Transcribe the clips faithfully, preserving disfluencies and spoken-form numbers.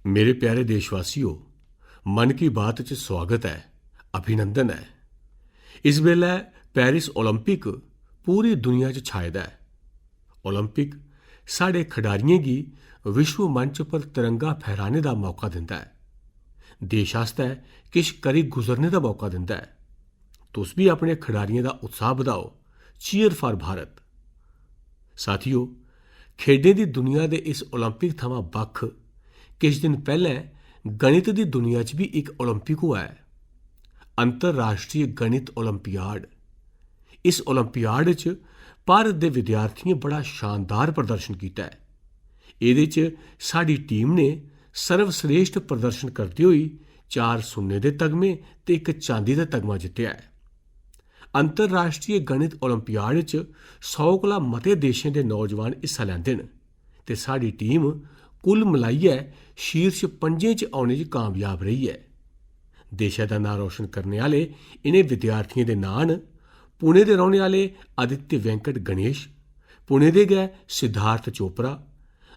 मेरे प्यारे देशवासियो, मन की बात च स्वागत ऐ, अभिनंदन ऐ। इस बेल्लै पेरिस ओलंपिक पूरी दुनिया च छाए दा ऐ। ओलंपिक साढ़े खडारियें गी विश्व मंच पर तिरंगा फहराने दा मौका दिंदा ऐ, देश आस्तै किश करी गुजरने दा मौका दिंदा ऐ। तुस बी अपने खडारियें दा उत्साह बधाओ। Cheer for Bharat. साथियो, खेढें दी दुनिया दे इस ओलंपिक थमां बक्ख किश दिन पैह्लें गणित दी दुनिया च बी इक ओलंपिक होआ ऐ, अंतर्राष्ट्रीय गणित ओलंपियाड। इस ओलंपियाड च भारत दे विद्यार्थियें बड़ा शानदार प्रदर्शन कीता ऐ। एह्दे च साढ़ी टीम ने सर्वश्रेष्ठ प्रदर्शन करदे होई चार सुन्ने दे तगमे ते इक चांदी दा तगमा जित्तेआ ऐ। अंतर्राष्ट्रीय गणित ओलंपियाड च सौ कोला मते देशें दे नौजवान हिस्सा लैंदे न ते साढ़ी टीम कुल मलाइयै शीर्ष पंजें च औने च कामयाब रेही ऐ। देशै दा नांऽ रोशन करने आह्ले इ'नें विद्यार्थियें दे नांऽ न पुणे दे रौह्ने आह्ले आदित्य वेंकट गणेश, पुणे दे गै सिद्धार्थ चोपड़ा,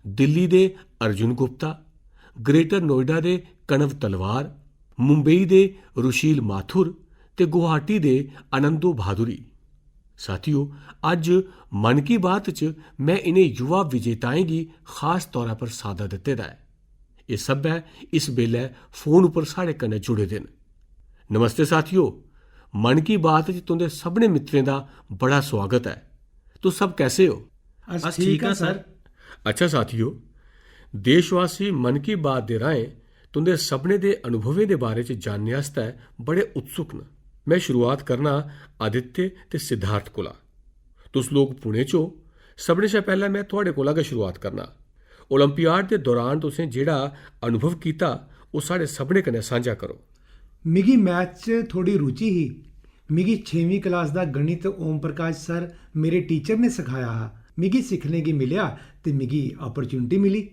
दिल्ली दे अर्जुन गुप्ता, ग्रेटर नोएडा दे कणव तलवार, मुंबई दे रुशील माथुर ते गुवाहाटी दे आनंदो भादुरी। साथियो, अज्ज मन की बात च में इ'नें युवा विजेताएं गी खास तौरा पर साद्दा दित्ते दा ऐ। एह् सब्भै इस बेल्लै फोन उप्पर साढ़े कन्नै जुड़े दे न। नमस्ते साथियो, मन की बात च तुं'दे सभनें मित्रें दा बड़ा सुआगत ऐ। तुस सब कैसे ओ? अस अस ठीक ठीक आं, आं, सर। सर। अच्छा साथियो, देशवासी मन की बात दे राहें तुं'दे सभनें दे अनुभवें दे बारे च जानने आस्तै बड़े उत्सुक न। में शुरुआत करना आदित्य ते सिद्धार्थ कोला। तुस लोक पुणे च ओ, सभनें शा पैह्लें में थुआढ़े कोला गै शुरुआत करना। ओलंपियाड दे दौरान तुसें जेह्ड़ा अनुभव कीता, ओह् साढ़े सभनें कन्नै सांझा करो। मिगी मैथ च थोड़ी रुचि ही। मिगी छेमीं क्लास दा गणित ओम प्रकाश सर, मेरे टीचर, ने सखाया हा। मिगी सिक्खने गी मिलेआ ते मिगी opportunity मिली।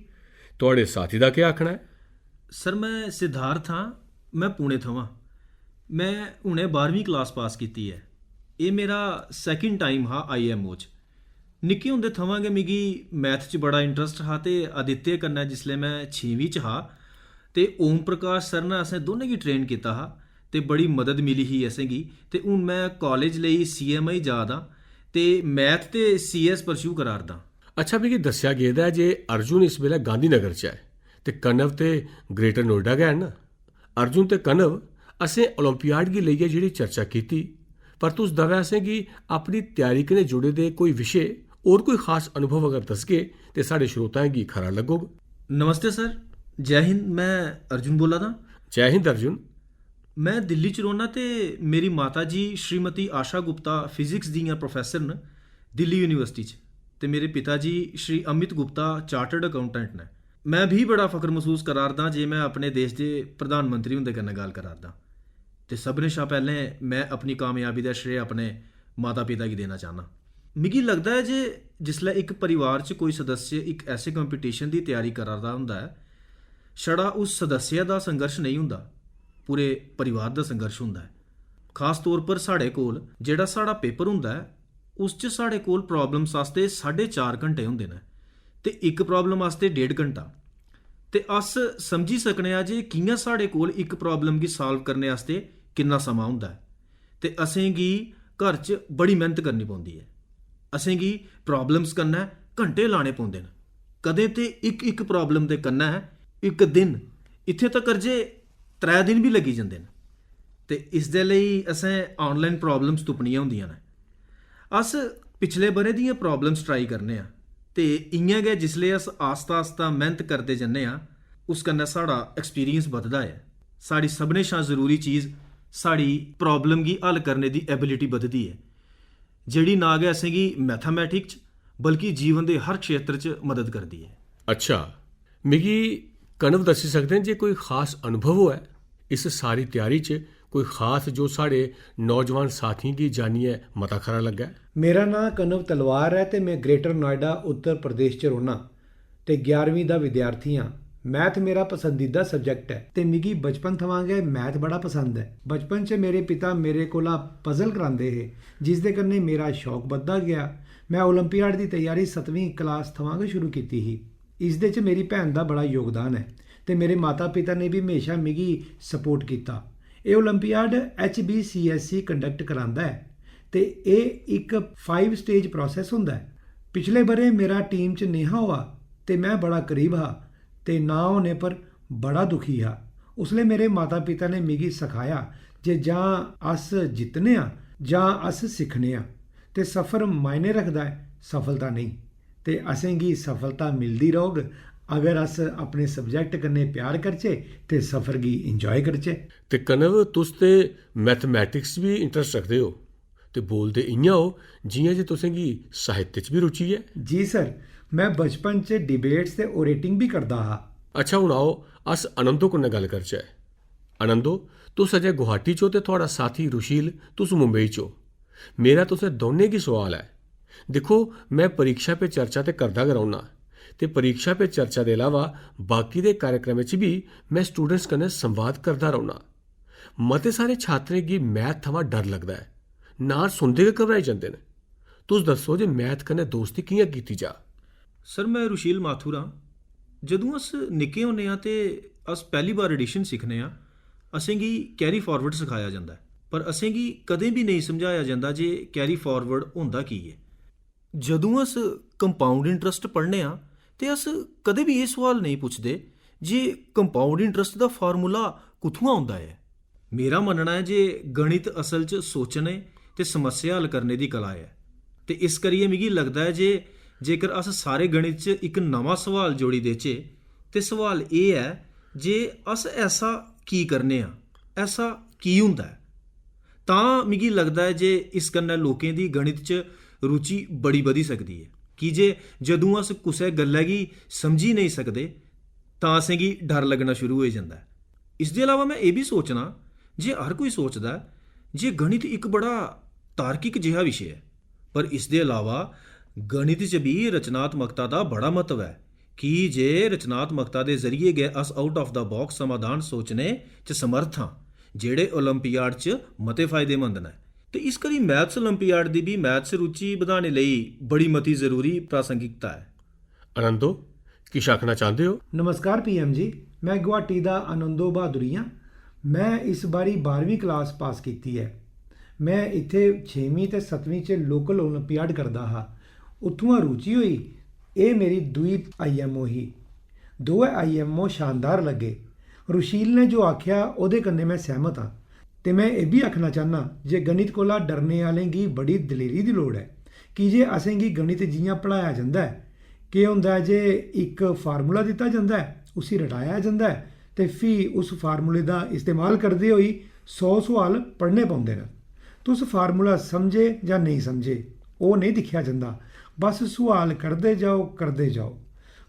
थुआढ़े साथी दा केह् आखना ऐ? सर, में सिद्धार्थ आं, में पुणे थमां। में हुनै बारहमीं क्लास पास कीती ऐ। एह् मेरा second time हा आईएमओ च। निक्के होंदे थमां गै मिगी मैथ च बड़ा इंटरस्ट हा ते आदित्य कन्नै जिसलै में छेमीं च हा ते ओम प्रकाश सर ने असें दोनें गी ट्रेन कीता हा ते बड़ी मदद मिली ही असेंगी। ते हून में कालेज लेई सीएमआई जा दा ते मैथ ते सीएस परस्यू करा 'रदा। अच्छा, मिगी दस्सेआ गेदा ऐ जे अर्जुन इस बेल्लै गांधीनगर च ऐ ते कनव ते ग्रेटर नोएडा गै हैन ना। अर्जुन ते कनव, असें ओलंपियाड गी लेइयै जेह्ड़ी चर्चा कीती, पर तुस दवै असेंगी अपनी त्यारी कन्नै जुड़े दे कोई विशे, होर कोई खास अनुभव अगर दसगे ते साढ़े श्रोताएं गी खरा लग्गोग। नमस्ते सर, जय हिंद, में अर्जुन बोला दा। जय हिंद अर्जुन। में दिल्ली च रौह्ना ते मेरी माता जी श्रीमती आशा गुप्ता फिजिक्स दियां प्रोफेसर न दिल्ली यूनिवर्सिटी च ते मेरे पिता जी श्री अमित गुप्ता चार्टर्ड अकाउंटेंट न। में बी बड़ा फख्र मसूस करा 'रदा जे में अपने देश दे प्रधानमंत्री हुंदे कन्नै गल्ल करा 'रदा। ते सभनें शा पैह्लें में अपनी कामयाबी दा श्रेय अपने माता-पिता गी देना चाह्न्नां। मिगी लगदा ऐ जे जिसलै इक परिवार च कोई सदस्य इक ऐसे कंपीटीशन दी त्यारी करा 'रदा होंदा ऐ, छड़ा उस सदस्य दा संघर्ष नेईं होंदा, पूरे परिवार दा संघर्ष होंदा ऐ। खास तौर पर साढ़े कोल जेह्ड़ा साढ़ा पेपर होंदा ऐ, उस च साढ़े कोल प्रॉब्लम्स आस्तै साढे चार घैंटे होंदे न ते इक प्रॉब्लम आस्तै डेढ़ घैंटा। ते अस समझी सकने आं जे कि'यां साढ़े कोल इक प्रॉब्लम गी साल्व करने आस्तै किन्ना समां होंदा ऐ। ते असेंगी घर च बड़ी मेह्नत करनी पौंदी ऐ। असेंगी प्रॉब्लम्स कन्नै घैंटे लाने पौंदे न। कदें ते इक-इक प्रॉब्लम दे कन्नै इक दिन, इत्थें तक्कर जे त्रै दिन बी लग्गी जंदे न। ते इसदे लेई असें online प्रॉब्लम्स तुप्पनियां होंदियां न। अस पिछले ब'रें दियां प्रॉब्लम्स ट्राई करने आं ते इ'यां गै जिसलै अस आस्ता-आस्ता मेह्नत करदे जन्ने आं, उस कन्नै साढ़ा एक्सपीरियंस बधदा ऐ। साढ़ी सभनें शा जरूरी चीज साढ़ी प्रॉब्लम गी हल करने दी एबिलिटी बधदी ऐ, जेह्ड़ी ना गै असेंगी मैथमेटिक्स च बल्कि जीवन दे हर क्षेत्र च मदद करदी ऐ। अच्छा, मिगी कनव दस्सी सकदे न जे कोई खास अनुभव होऐ इस सारी त्यारी च, कोई खास जो साढ़े नौजवान साथियें गी जानियै मता खरा लग्गै? मेरा नांऽ कनव तलवार ऐ ते में ग्रेटर नोएडा, उत्तर प्रदेश च रौह्न्नां ते ग्यारहवीं दा विद्यार्थी आं। मैथ मेरा पसंदीदा सब्जैक्ट ऐ ते मिगी बचपन थमां गै मैथ बड़ा पसंद ऐ। बचपन च मेरे पिता मेरे कोला पजल करांदे हे, जिसदे कन्नै मेरा शौक बधदा गेआ। में ओलंपियाड दी त्यारी सतमीं क्लास थमां गै शुरू कीती ही। इसदे च मेरी भैन दा बड़ा योगदान ऐ। ते मेरे माता पिता ने बी म्हेशा मिगी सपोर्ट कीता। एह् olympiad H B C S E conduct करांदा ऐ ते एह् इक फाइव स्टेज प्रोसेस होंदा ऐ। पिछले ब'रे मेरा टीम च नेहा होआ ते में बड़ा करीब हा ते ना होने पर बड़ा दुखी हा। उसलै मेरे माता पिता ने मिगी सखाया जे जां अस जित्तने आं जां अस सिक्खने आं। ते सफर मायने रखदा ऐ, सफलता नेईं। ते असेंगी सफलता मिलदी रौह्ग अगर अस अपने सब्जैक्ट कन्नै प्यार करचै ते सफर गी इंजाय करचै। ते कनव, तुस ते मैथमेटिक्स बी इंटरस्ट रखदे ओ ते बोलदे इ'यां ओ जि'यां जे तुसेंगी साहित्य च बी रुचि ऐ। जी सर, में बचपन च डिबेट्स ते ओरेटिंग बी करदा हा। अच्छा, हून आओ अस आनंदो कन्नै गल्ल करचै। आनंदो, तुस अजें गुवाहाटी च ओ ते थुआढ़ा साथी रुशील, तुस मुंबई च ओ। मेरा तुसें दौनें गी सोआल ऐ। दिक्खो, में परीक्षा पे चर्चा ते करदा गै रौह्न्ना ते परीक्षा पे चर्चा दे इलावा बाकी दे कार्यक्रमें च बी में स्टूडेंट्स कन्नै संवाद करदा रौह्न्ना। मते सारे छात्रें गी मैथ थमां डर लगदा ऐ, नांऽ सुनदे गै घबराई जंदे न। तुस दस्सो जे मैथ कन्नै दोस्ती कि'यां कीती जा? सर, में रुशील माथुर आं। जदूं अस निक्के होन्ने आं ते अस पैह्ली बार एडिशन सिक्खने आं, असेंगी कैरी फारवर्ड सखाया जंदा ऐ, पर असेंगी कदें बी नेईं समझाया जंदा जे कैरी फारवर्ड होंदा की ऐ। जदूं अस कंपाउंड इंटरस्ट पढ़ने आं ते अस कदें बी एह् सोआल नेईं पुछदे जे कंपाउंड इंटरस्ट दा फार्मूला कुत्थुआं औंदा ऐ। मेरा मन्नना ऐ जे गणित असल च सोचने ते समस्या हल करने दी कला ऐ, ते इस करियै मिगी लगदा ऐ जे जेकर अस सारे गणित च इक नमां सोआल जोड़ी देचै, ते सोआल एह् ऐ जे अस ऐसा की करने आं, ऐसा की होंदा ऐ, तां मिगी लगदा ऐ जे इस कन्नै लोकें दी गणित च रुचि बड़ी बधी सकदी ऐ, की जे जदूं अस कुसै गल्लै गी समझी नेईं सकदे तां असेंगी डर लग्गना शुरू होई जंदा ऐ। इसदे अलावा में एह् बी सोचना जे हर कोई सोचदा ऐ जे गणित इक बड़ा तार्किक जेहा विशे ऐ, पर इसदे अलावा गणित च बी रचनात्मकता दा बड़ा म्हत्तव ऐ, की जे रचनात्मकता दे जरिये गै अस आउट आफ द बाक्स समाधान सोचने च समर्थ आं, जेह्ड़े ओलंपियाड च मते फायदेमंद न। ते इस करी मैथ्स ओलंपियाड दी बी मैथ्स रुचि बधाने लेई बड़ी मती जरूरी प्रासंगिकता ऐ। आनंदो, किश आखना चांह्दे ओ? नमस्कार पी एम जी, में गुवाहाटी दा आनंदो बहादुरी आं। में इस बारी बारहवीं क्लास पास कीती ऐ। में इत्थै छेमीं ते सतमीं च लोकल ओलंपियाड करदा हा। उत्थुआं रुचि होई। एह् मेरी दूई आई एम ओ ही। दोऐ आई एम ओ शानदार लग्गे। रुशील ने जो आखेआ ओह्दे कन्नै में सैह्मत आं। ते में एह् बी आखना चाह्न्नां जे गणित कोला डरने आह्लें गी बड़ी दलेरी दी लोड़ ऐ, की जे असेंगी गणित जि'यां पढ़ाया जंदा ऐ, केह् होंदा ऐ जे इक फार्मूला दित्ता जंदा ऐ, उसी रटाया जंदा ऐ ते फ्ही उस फार्मूले दा इस्तेमाल करदे होई सौ सोआल पढ़ने पौंदे न। तुस फार्मूला समझे जां नेईं समझे, ओह् नेईं दिक्खेआ जंदा, बस सोआल कढदे जाओ, कढदे जाओ।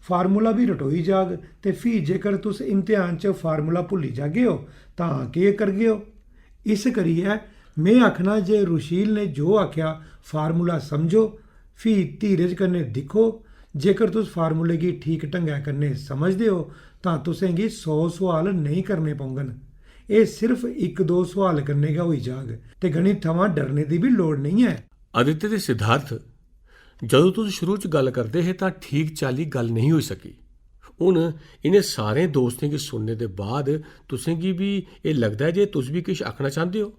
फार्मूला बी रटोई जाग ते फ्ही जेकर तुस इम्तिहान च फार्मूला भुल्ली जागे ओ तां केह् करगे ओ? इस करियै में आखना जे रुशील ने जो आखेआ, फार्मूला समझो, फ्ही धीरज कन्नै दिक्खो। जेकर तुस फार्मूले गी ठीक ढंगै कन्नै समझदे ओ तां तुसें गी सौ सोआल नेईं करने पौङन। एह् सिर्फ इक दो सोआल कन्नै गै होई जाग ते गणित थमां डरने दी बी लोड़ नेईं ऐ। आदित्य ते सिद्धार्थ, जदूं तुस शुरू च गल्ल करदे हे तां ठीक चाल्ली गल्ल नेईं होई सकी। हून इ'नें सारें दोस्तें गी सुनने दे बाद तुसें गी बी एह् लगदा ऐ जे तुस बी किश आखना चांह्दे ओ?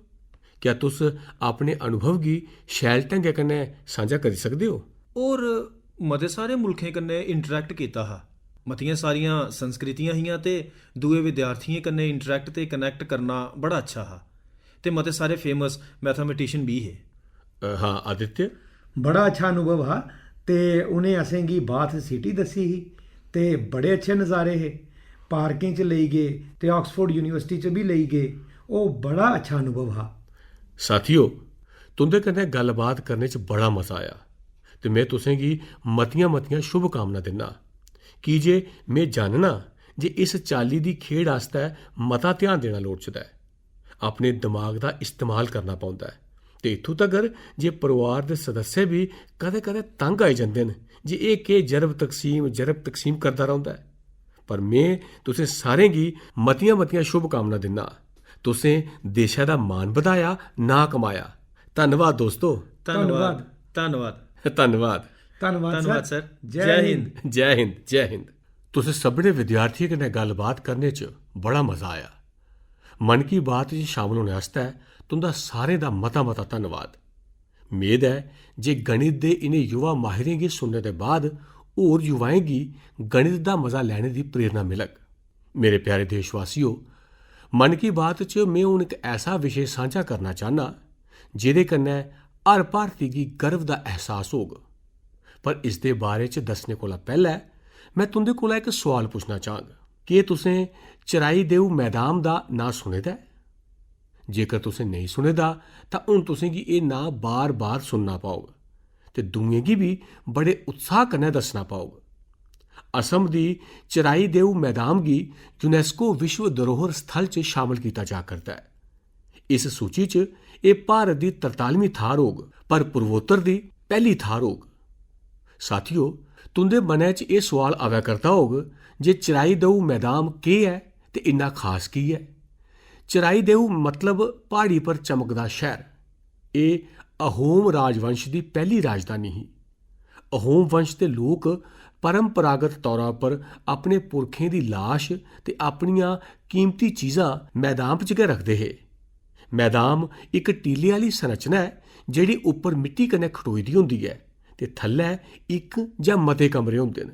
क्या तुस अपने अनुभव गी शैल ढंगै कन्नै सांझा करी सकदे ओ? होर मते सारे मुल्खें कन्नै इंटरैक्ट कीता हा। मतियां सारियां संस्कृतियां हियां ते दूए विद्यार्थियें कन्नै इंटरैक्ट ते कनैक्ट करना बड़ा अच्छा हा। ते मते सारे फेमस मैथामेटिशियन बी हे। अ, हां आदित्य। बड़ा अच्छा अनुभव हा ते उ'नें असेंगी बाथ सिटी दस्सी ही ते बड़े अच्छे नज़ारे हे। पार्कें च लेई गे ते आक्सफोर्ड यूनिवर्सिटी च बी लेई गे। ओह् बड़ा अच्छा अनुभव हा। साथियो, तुं'दे कन्नै गल्लबात करने च बड़ा मजा आया ते में तुसें गी मतियां-मतियां शुभकामनां दिन्ना, की जे में जानना जे इस चाल्ली दी खेढ आस्तै मता ध्यान देना लोड़चदा ऐ। अपने दमाग दा इस्तेमाल करना पौंदा ऐ ते इत्थूं तगर जे परोआर दे सदस्य बी कदें-कदें तंग आई जंदे न जे एह् केह् जरब तकसीम, जरब तकसीम करदा रौंह्दा ऐ। पर में तुसें सारें गी मतियां-मतियां शुभकामनां दिन्ना। तुसें देशै दा मान बधाया, नांऽ कमाया। धन्नवाद दोस्तो। धन्नवाद। धन्नवाद। धन्नवाद। धन्नवाद धन्नवाद सर। सर। जय हिंद। जय हिंद, जय हिंद। तुसें सभनें विद्यार्थियें कन्नै गल्लबात करने च बड़ा मजा आया। मन की बात च शामल होने आस्तै तुं'दा सारें दा मता-मता धन्नवाद। मेद ऐ जे गणित दे इ'नें युवा माहिरें गी सुनने दे बाद होर युवाएं गी गणित दा मजा लैने दी प्रेरणा मिलग। मेरे प्यारे देशवासियो, मन की बात च में हून इक ऐसा विशे सांझा करना चाह्न्नां जेह्दे कन्नै हर भारती गी गर्व दा एहसास होग। पर इसदे बारे च दस्सने कोला पैह्लै में तुं'दे कोला इक सोआल पुच्छना चाह्ङ। केह् तुसें चराई देऊ मैदाम दा नांऽ सुने दा ऐ? जेकर तुसें नेईं सुने दा, तां हून तुसें गी एह् नांऽ बार-बार सुनना पौग ते दूएं गी बी बड़े उत्साह कन्नै दस्सना पौग। असम दी चराई देऊ मैदाम गी यूनेस्को विश्व धरोहर स्थल च शामल कीता जा करदा ऐ। इस सूची च एह् भारत दी तरतालमीं थाह्र होग, पर पूर्वोत्तर दी पैह्ली थाह्र होग। साथियो, तुं'दे मनै च एह् सोआल आवै करदा होग जे चराई देऊ मैदाम केह् ऐ ते इन्ना खास की ऐ? चराई देऊ मतलब प्हाड़ी पर चमकदा शैह्र। एह् अहोम राजवंश दी पैह्ली राजधानी ही। अहोम वंश दे लोक परंपरागत तौरा पर अपने पुरखें दी लाश ते अपनियां कीमती चीजां मैदान च गै रखदे हे। मैदान इक टीले आह्ली संरचना ऐ जेह्ड़ी उप्पर मिट्टी कन्नै खटोई दी होंदी ऐ ते थल्लै इक जां मते कमरे होंदे न।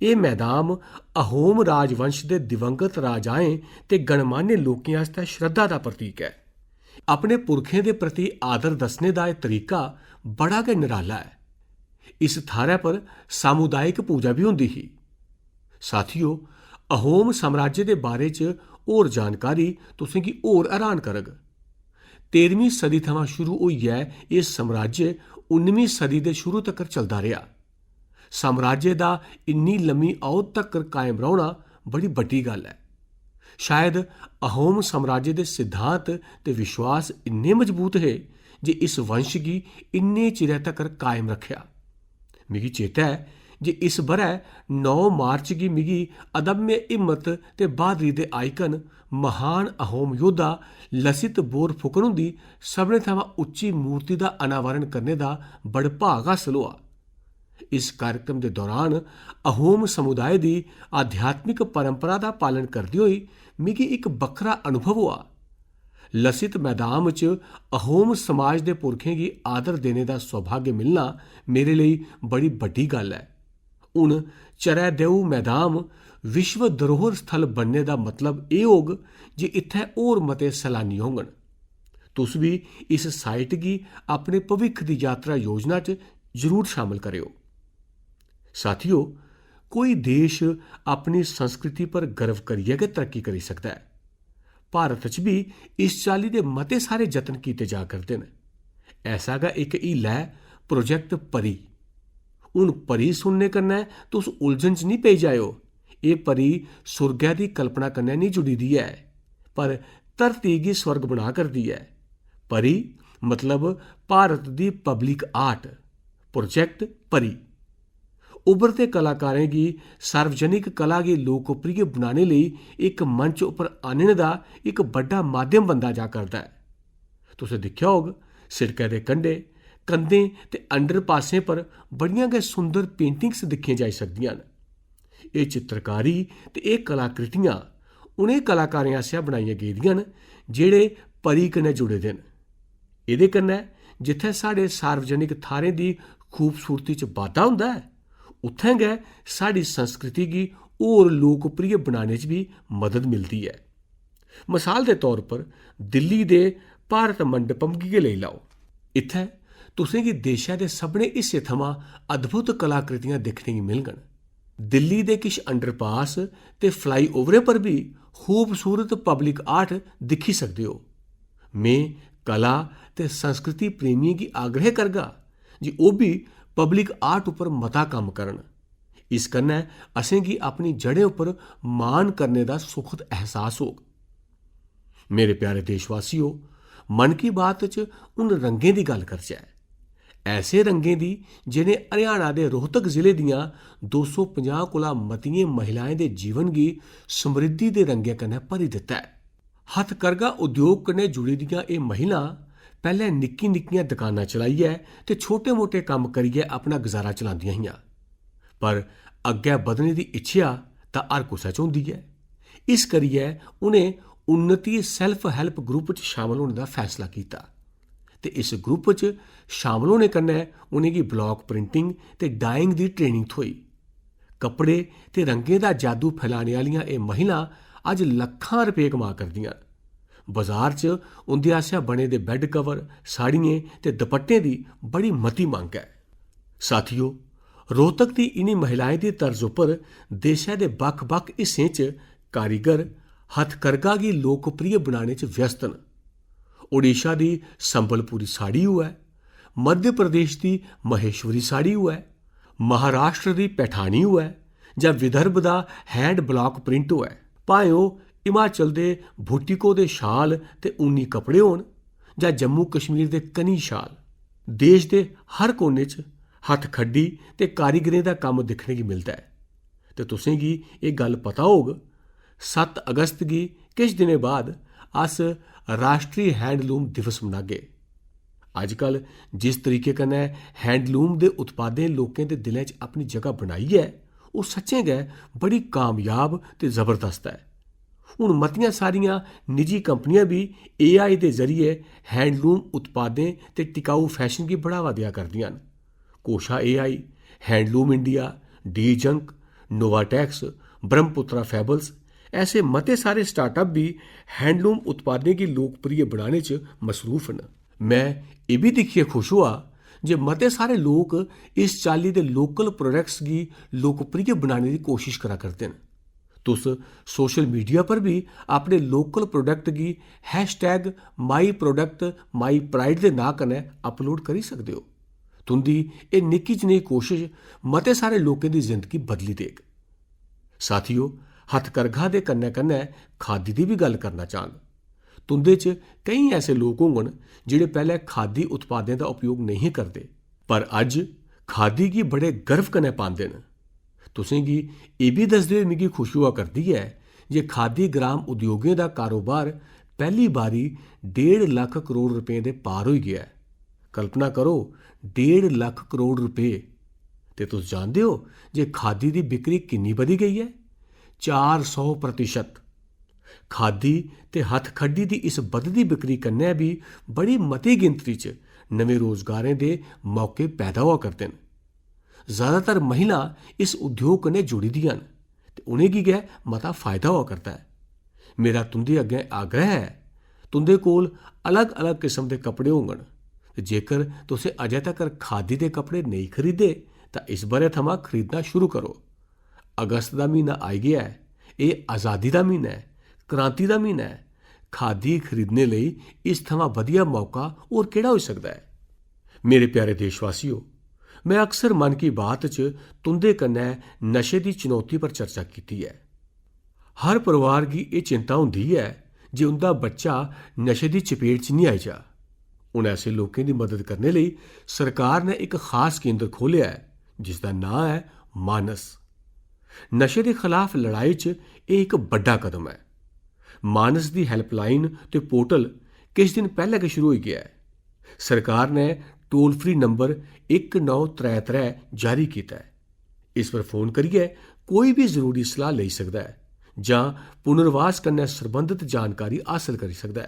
एह् मैदान अहोम राजवंश दे दिवंगत राजाएं ते गणमान्य लोकें आस्तै श्रद्धा दा प्रतीक ऐ। अपने पुरखें दे प्रति आदर दस्सने दा एह् तरीका बड़ा गै निराला ऐ। इस थाह्रै पर सामुदायक पूजा बी होंदी ही। साथियो, अहोम साम्राज्य दे बारे च होर जानकारी तुसेंगी होर हैरान करग। तेरमीं सदी थमां शुरू होइयै एह् साम्राज्य उन्नमीं सदी दे शुरू तक्कर चलदा रेहा। साम्राज्य दा इन्नी लम्मी औध तक्कर कायम रौह्ना बड़ी बड्डी गल्ल ऐ। शायद अहोम साम्राज्य दे सिद्धांत ते विश्वास इन्ने मजबूत हे जे इस वंश गी इन्ने चिरै तक्कर कायम रक्खेआ। मिगी चेता ऐ जे इस ब'रै नौ मार्च गी मिगी अदम्य हिम्मत ते ब्हादरी दे आइकन, महान अहोम योद्धा लसित बोरफुकन हुंदी सभनें थमां उच्ची मूर्ति दा अनावरण करने दा बड़भाग हासल होआ। इस कार्यक्रम दे दौरान अहोम समुदाय दी आध्यात्मिक परंपरा दा पालन करदे होई मिगी इक बक्खरा अनुभव होआ। लसित मैदान च अहोम समाज दे पुरखें गी आदर देने दा सौभाग्य मिलना मेरे लेई बड़ी बड्डी गल्ल ऐ। हून चरै देऊ मैदान विश्व धरोहर स्थल बनने दा मतलब एह् होग जे इत्थै होर मते सैलानी होङन। तुस बी इस साइट गी अपने भविक्ख दी यात्रा योजना च जरूर शामल करेओ। साथियो, कोई देश अपनी संस्कृति पर गर्व करियै गै तरक्की करी सकदा ऐ। भारत च बी इस चाल्ली दे मते सारे जतन कीते जा करदे न। ऐसा गै इक हीला ऐ प्रोजेक्ट परी। हून परी सुनने कन्नै तुस उलझन च निं पेई जाएओ। एह् परी सुर्गै दी कल्पना कन्नै निं जुड़ी दी ऐ, पर धरती गी स्वर्ग बना करदी ऐ। परी मतलब भारत दी पब्लिक आर्ट, प्रोजेक्ट परी। उभरदे कलाकारें गी सार्वजनिक कला गी लोकप्रिय बनाने लेई इक मंच उप्पर आह्नने दा इक बड्डा माध्यम बनदा जा करदा ऐ। तुसें दिक्खेआ होग, सिड़कै दे कंढे, कंधें ते अंडरपासें पर बड़ियां गै सुंदर पेंटिंग्स दिक्खियां जाई सकदियां न। एह् चित्रकारी ते एह् कलाकृतियां उ'नें कलाकारें आसेआ बनाइयां गेदियां न जेह्ड़े परी कन्नै जुड़े दे न। एह्दे कन्नै जित्थै साढ़े सार्वजनिक थाह्रें दी खूबसूरती च बाद्धा होंदा ऐ, उत्थें गै साढ़ी संस्कृति गी होर लोकप्रिय बनाने च बी मदद मिलदी ऐ। मसाल दे तौर पर दिल्ली दे भारत मंडपम गी गै लेई लैओ। इत्थै तुसें गी देशै दे सभनें हिस्सें थमां अद्भुत कलाकृतियां दिक्खने गी मिलङन। दिल्ली दे किश अंडरपास ते फ्लाईओवरें पर बी खूबसूरत पब्लिक आर्ट दिक्खी सकदे ओ। में कला ते संस्कृति प्रेमियें गी आग्रह करगा जे ओह् बी पब्लिक आर्ट उप्पर मता कम्म करन। इस कन्नै असेंगी अपनी जड़ें उप्पर मान करने दा सुखद एहसास होग। मेरे प्यारे देशवासियो, मन की बात च हून रंगें दी गल्ल करचै। ऐसे रंगें दी जि'नें हरियाणा दे रोहतक जिले दियां दो सौ पंजाह् कोला मतियें महिलाएं दे जीवन गी समृद्धि दे रंगें कन्नै भरी दित्ता ऐ। हथकरघा उद्योग कन्नै जुड़ी दियां एह् महिलां पैह्लें निक्की-निक्कियां दकानां चलाइयै ते छोटे-मोटे कम्म करियै अपना गुजारा चलांदियां हियां, पर अग्गै बधने दी इच्छेआ तां हर कुसै च होंदी ऐ। इस करियै उ'नें उन्नति self help group च शामल होने दा फैसला कीता ते इस group च शामल होने कन्नै उ'नेंगी block printing ते dyeing दी training थ्होई। कपड़े ते रंगें दा जादू फैलाने आह्लियां एह् महिलां अज्ज लक्खां रपेऽ कमा करदियां न। बजार च उं'दे आसेआ बने दे bed cover, साड़ियें ते दपट्टें दी बड़ी मती मंग ऐ। साथियो, रोहतक दी इ'नें महिलाएं दी तर्ज उप्पर देशै दे बक्ख-बक्ख हिस्सें च कारीगर हथकरघा गी लोकप्रिय बनाने च व्यस्त न। ओडिशा दी संबलपुरी साड़ी होऐ, मध्य प्रदेश दी महेश्वरी साड़ी होऐ, महाराष्ट्र दी पैठानी होऐ जां विदर्भ दा hand block print होऐ, भाएं ओह् हिमाचल दे भुट्टिको दे शाल ते ऊनी कपड़े होन जां जम्मू कश्मीर दे कनी शाल, देश दे हर कोने च हत्थखड्डी ते कारीगरें दा कम्म दिक्खने गी मिलदा ऐ। ते तुसेंगी एह् गल्ल पता होग, सत्त अगस्त गी किश दिनें बाद अस राश्ट्री हैंडलूम दिवस मनागे। अजकल जिस तरीके कन्नै हैंडलूम दे उत्पादें लोकें दे दिलें च अपनी जगह बनाई ऐ, ओह् सच्चें गै बड़ी कामयाब ते जबरदस्त ऐ। हून मतियां सारियां निजी कंपनियां बी एआई दे जरिए हैंडलूम उत्पादें ते टिकाऊ फैशन गी बढ़ावा देआ करदियां न। Kosha AI, handloom India, D junk, Novatex, Brahmaputra fables, ऐसे मते सारे स्टार्टअप बी हैंडलूम उत्पादें गी लोकप्रिय बनाने च मसरूफ न। में एह् बी दिक्खियै खुश होआ जे मते सारे लोक इस चाल्ली दे लोकल प्रोडक्ट्स गी लोकप्रिय बनाने दी कोशश करा करदे न। तुस सोशल मीडिया पर बी अपने लोकल प्रोडक्ट गी hashtag my product my pride दे नांऽ कन्नै अपलोड करी सकदे ओ। तुं'दी एह् निक्की जनेही कोशश मते सारे लोकें दी जिंदगी बदली देग। साथियो, हथकरघा दे कन्नै-कन्नै खादी दी बी गल्ल करना चाह्ङ। तुं'दे च केईं ऐसे लोक होङन जेह्ड़े पैह्लें खादी उत्पादें दा उपयोग नेईं हे करदे, पर अज्ज खादी गी बड़े गर्व कन्नै पांदे न। तुसें गी एह् बी दसदे होई मिगी खुशी होआ करदी ऐ जे खादी ग्राम उद्योगें दा कारोबार पैह्ली बारी डेढ़ लक्ख करोड़ रपें दे पार होई गेआ ऐ। कल्पना करो, डेढ़ लक्ख करोड़ रपेऽ। ते तुस जानदे ओ जे खादी दी बिक्री किन्नी बधी गेई ऐ? चार सौ प्रतिशत। खादी ते हथखड्डी दी इस बधदी बिक्री कन्नै बी बड़ी मती गिनतरी च नमें रोजगारें दे मौके पैदा होआ करदे न। ज्यादातर महिलां इस उद्योग कन्नै जुड़ी दियां न ते उ'नेंगी गै मता फायदा होआ करदा ऐ। मेरा तुं'दे अग्गें आग्रह ऐ, तुं'दे कोल अलग-अलग किस्म दे कपड़े होङन ते जेकर तुसें अजें तगर खादी दे कपड़े नेईं खरीदे तां इस ब'रै थमां खरीदना शुरू करो। अगस्त दा म्हीना आई गेआ ऐ, एह् आजादी दा म्हीना ऐ, क्रांति दा म्हीना ऐ। खादी खरीदने लेई इस थमां बधिया मौका होर केह्ड़ा होई सकदा ऐ? मेरे प्यारे देशवासियो, में अक्सर मन की बात च तुं'दे कन्नै नशे दी चुनौती पर चर्चा कीती ऐ। हर परिवार गी एह् चिंता होंदी ऐ जे उं'दा बच्चा नशे दी चपेट च निं आई जा। हून ऐसे लोकें दी मदद करने लेई सरकार ने इक खास केंद्र खोह्लेआ ऐ, जिसदा नांऽ ऐ मानस। नशे दे खलाफ लड़ाई च एह् इक बड्डा कदम ऐ। मानस दी हेल्पलाइन ते पोर्टल किश दिन पैह्लें गै शुरू होई गेआ ऐ। सरकार ने टोल फ्री नंबर इक नौ त्रै त्रै जारी कीता ऐ। इस पर फोन करियै कोई बी जरूरी सलाह लेई सकदा ऐ जां पुनर्वास कन्नै सरबंधत जानकारी हासल करी सकदा ऐ।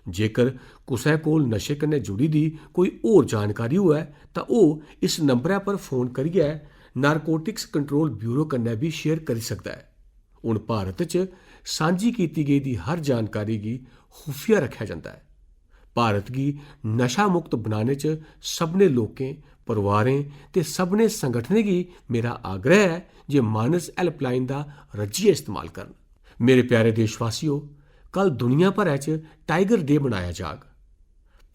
जेकर कुसै कोल नशे कन्नै जुड़ी दी कोई होर जानकारी होऐ तां ओह् इस नंबरै पर फोन करियै नारकोटिक्स कंट्रोल ब्यूरो कन्नै बी शेयर करी सकदा ऐ। हून भारत च सांझी कीती गेदी हर जानकारी गी खुफिया रक्खेआ जंदा ऐ। भारत गी नशा मुक्त बनाने च सभनें लोकें, परिवारें ते सभनें संगठनें गी मेरा आग्रह ऐ जे मानस हेल्पलाइन दा रज्जियै इस्तेमाल करन। मेरे प्यारे देशवासियो, कल दुनिया भरै च टाइगर डे मनाया जाग।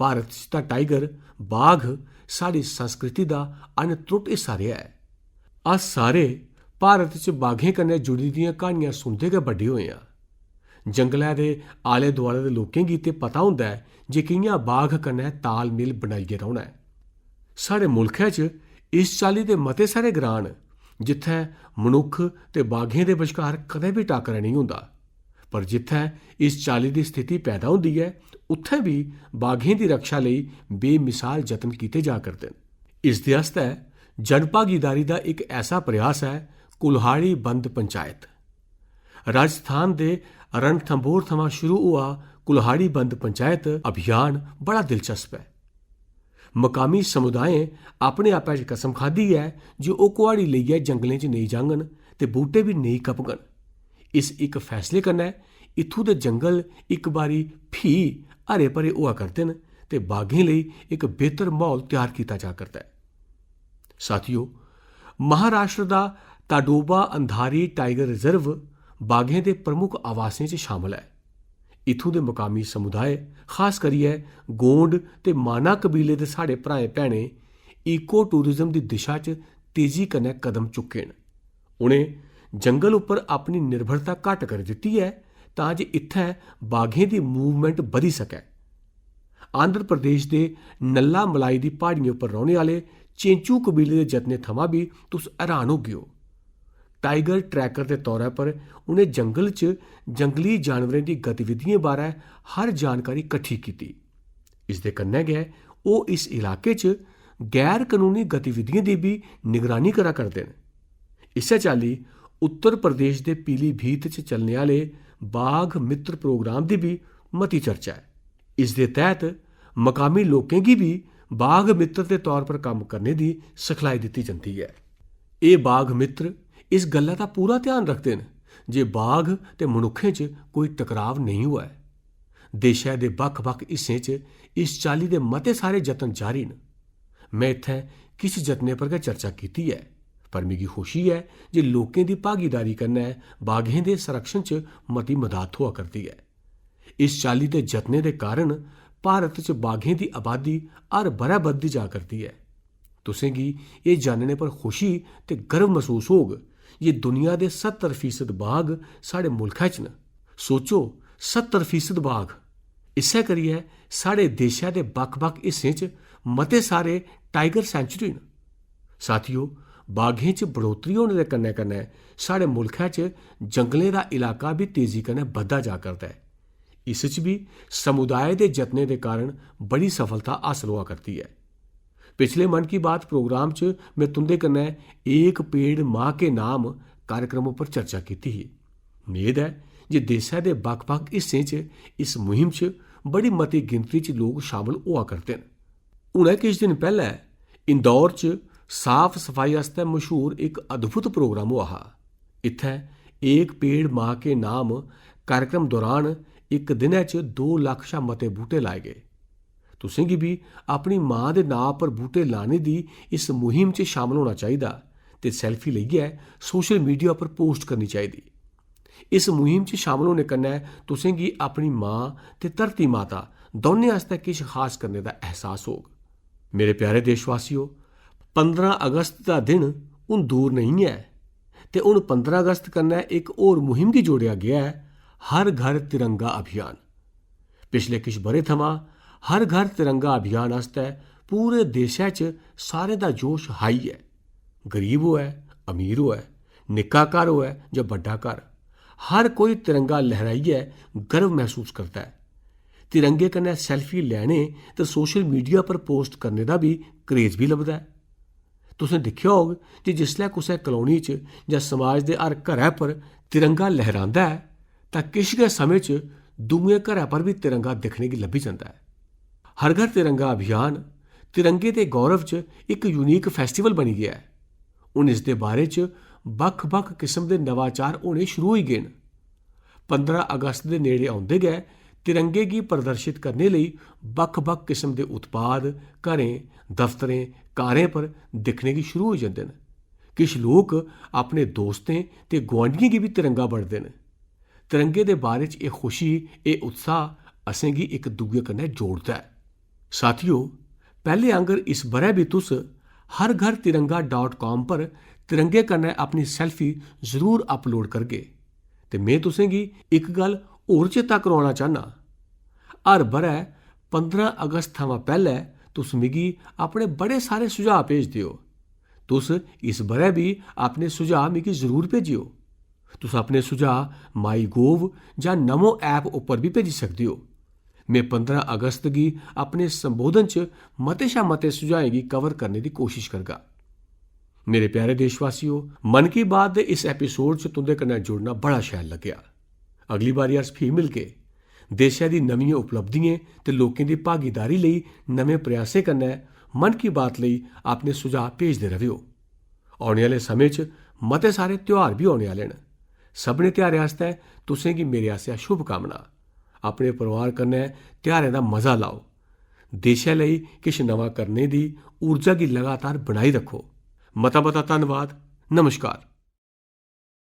भारत च तां टाइगर, बाघ, साढ़ी संस्कृति दा अनत्रुट हिस्सा रेहा ऐ। अस सारे भारत च बाघें कन्नै जुड़ी दियां क्हानियां सुनदे गै बड्डे होए आं। जंगलै दे आले-दुआले दे लोकें गी ते पता होंदा ऐ जे कि'यां बाघ कन्नै तालमेल बनाइयै रौह्ना ऐ। साढ़े मुल्खै च इस चाल्ली दे मते सारे ग्रां न जित्थै मनुक्ख ते बाघें दे बश्कार कदें बी टाकरा नेईं होंदा। पर जित्थै इस चाल्ली दी स्थिति पैदा होंदी ऐ, उत्थै बी बाघें दी रक्षा लेई बेमिसाल जतन कीते जा करदे न। इसदे आस्तै जनभागीदारी दा इक ऐसा प्रयास ऐ, कुल्हाड़ी बंद पंचायत। राजस्थान दे रणथंभौर थमां शुरू होआ कुल्हाड़ी बंद पंचायत अभियान बड़ा दिलचस्प ऐ। मकामी समुदायें अपने आपै च कसम खाद्धी ऐ जे ओह् कुहाड़ी लेइयै जंगलें च नेईं जाङन ते बूह्टे बी नेईं कपङन। इस इक फैसले कन्नै इत्थूं दे जंगल इक बारी फ्ही हरे भरे होआ करदे न ते बाघें लेई इक बेहतर म्हौल त्यार कीता जा करदा ऐ। साथियो, महाराष्ट्र दा ताडोबा अंधारी टाइगर रिजर्व बाघें दे प्रमुख आवासें च शामल ऐ। इत्थूं दे मकामी समुदाय, खास करियै गोंड ते माना कबीले दे साढ़े भ्राएं भैनें इको टूरिज्म दी दिशा च तेजी कन्नै कदम चुक्के न। उ'नें जंगल उप्पर अपनी निर्भरता घट्ट करी दित्ती ऐ तां जे इत्थै बाघें दी मूवमेंट बधी सकै। आंध्र प्रदेश दे नल्ला मलाई दी प्हाड़ियें उप्पर रौह्ने आह्ले चेंचू कबीले दे जतनें थमां बी तुस हैरान होगेओ। टाइगर ट्रैकर दे तौरा पर उ'नें जंगल च जंगली जानवरें दी गतिविधियें बारै हर जानकारी कट्ठी कीती। इसदे कन्नै गै ओह् इस इलाके च गैर कनूनी गतिविधियें दी बी निगरानी करा करदे न। इस्सै चाल्ली उत्तर प्रदेश दे पीलीभीत च चलने आह्ले बाघ मित्र प्रोग्राम दी बी मती चर्चा ऐ। इसदे तैह्त मकामी लोकें गी बी बाघ मित्र दे तौर पर कम्म करने दी सिखलाई दित्ती जंदी ऐ। एह् बाघ मित्र इस गल्ला दा पूरा ध्यान रखदे न जे बाघ ते मनुक्खें च कोई टकराव नेईं होऐ। देशै दे बक्ख-बक्ख हिस्सें च इस चाल्ली दे मते सारे जतन जारी न। में इत्थै किश जतनें पर गै चर्चा कीती ऐ, पर मिगी खुशी ऐ जे लोकें दी भागीदारी कन्नै बाघें दे संरक्षण च मती मदाद थ्होआ करदी ऐ। इस चाल्ली दे जतनें दे कारण भारत च बाघें दी आबादी हर ब'रै बधदी जा करदी ऐ। तुसें गी एह् जानने पर खुशी ते गर्व मसूस होग जे दुनिया दे सत्तर फीसद बाघ साढ़े मुल्खै च न। सोचो, सत्तर फीसद बाघ! इस्सै करियै साढ़े देशै दे बक्ख-बक्ख हिस्सें च मते सारे टाइगर सैंचुरी न। साथियो, बाघें च बढ़ोतरी होने दे कन्नै-कन्नै साढ़े मुल्खै च जंगलें दा इलाका बी तेजी कन्नै बधदा जा करदा ऐ। इस च बी समुदाय दे जतनें दे कारण बड़ी सफलता हासल होआ करदी ऐ। पिछले मन की बात प्रोग्राम च में तुं'दे कन्नै एक पेड़ मां के नाम कार्यक्रम उप्पर चर्चा कीती ही। मेद ऐ जे देसै दे बक्ख-बक्ख हिस्सें च इस मुहिम च बड़ी मती गिनतरी च लोक शामल होआ करदे न। हुनै किश दिन पैह्‌लै इंदौर च साफ-सफाई आस्तै मशहूर इक अद्भुत प्रोग्राम होआ हा। इत्थै एक पेड़ मां के नाम कार्यक्रम दौरान इक दिनै च दो लक्ख शा मते बूह्टे लाए गे। तुसें गी बी अपनी मां दे नांऽ पर बूह्टे लाने दी इस मुहिम च शामल होना चाहिदा ते selfie लेइयै social media पर post करनी चाहिदी। इस मुहिम च शामल होने कन्नै तुसें गी अपनी मां ते धरती माता दौनें आस्तै किश खास करने दा एहसास होग। मेरे प्यारे देशवासियो, पंदरां अगस्त दा दिन हून दूर नेईं ऐ ते हून पंदरां अगस्त कन्नै इक होर मुहिम गी जोड़ेआ गेआ ऐ, हर घर तिरंगा अभियान। पिछले किश ब'रें थमां हर घर तिरंगा अभियान आस्तै पूरे देशै च सारें दा जोश हाई ऐ। गरीब होऐ, अमीर होऐ, निक्का घर होऐ जां बड्डा घर, हर कोई तिरंगा लहराइयै गर्व मसूस करदा ऐ। तिरंगे कन्नै selfie लैने ते social media पर post करने दा बी craze बी लभदा ऐ। तुसें दिक्खेआ होग जे जिसलै कुसै कॉलोनी च जां समाज दे हर घरै पर तिरंगा लहरांदा ऐ, तां किश गै समें च दूए घरै पर बी तिरंगा दिक्खने गी लब्भी जंदा ऐ। हर घर तिरंगा अभियान तिरंगे दे गौरव च इक unique festival बनी गेआ ऐ। हून इसदे बारे च बक्ख-बक्ख किस्म दे नवाचार होने शुरू होई गे न। पंदरां अगस्त दे नेड़े औंदे गै तिरंगे गी प्रदर्शित करने लेई बक्ख-बक्ख किस्म दे उत्पाद घरें, दफ्तरें, कारें पर दिक्खने गी शुरू होई जंदे न। किश लोक अपने दोस्तें ते गुआंढियें गी बी तिरंगा बंडदे न। तिरंगे दे बारे च एह् खुशी, एह् उत्साह असेंगी इक दूए कन्नै जोड़दा ऐ। साथियो, पैह्‌ले आंगर इस ब'रै बी तुस हर घर तिरंगा dot com पर तिरंगे कन्नै अपनी selfie जरूर upload करगे। ते में तुसें गी इक गल्ल होर चेता करोआना चाह्न्नां। हर ब'रै पंदरां अगस्त थमां पैह्‌लै तुस मिगी अपने बड़े सारे सुझाऽ भेजदे ओ। तुस इस ब'रै बी अपने सुझाऽ मिगी जरूर भेजेओ। तुस अपने सुझाऽ MyGov जां Namo app उप्पर बी भेजी सकदे ओ। में पंदरां अगस्त गी अपने संबोधन च मते शा मते सुझाएं गी cover करने दी कोशश करगा। मेरे प्यारे देशवासियो, मन की बात दे इस एपिसोड च तुं'दे कन्नै जुड़ना बड़ा शैल लग्गेआ। अगली बारी अस फ्ही मिलगे। देशै दी नमियें उपलब्धियें ते लोकें दी भागीदारी लेई नमें प्रयासें कन्नै मन की बात लेई अपने सुझाऽ भेजदे र'वेओ। औने आह्ले समें च मते सारे त्यौहार बी औने आह्ले न। सभनें त्यौहारें आस्तै तुसें गी मेरे आसेआ शुभकामनां। अपने परोआर कन्नै त्यौहारें दा मजा लैओ। देशै लेई किश नमां करने दी ऊर्जा गी लगातार बनाई रक्खो। मता-मता धन्नवाद। नमस्कार।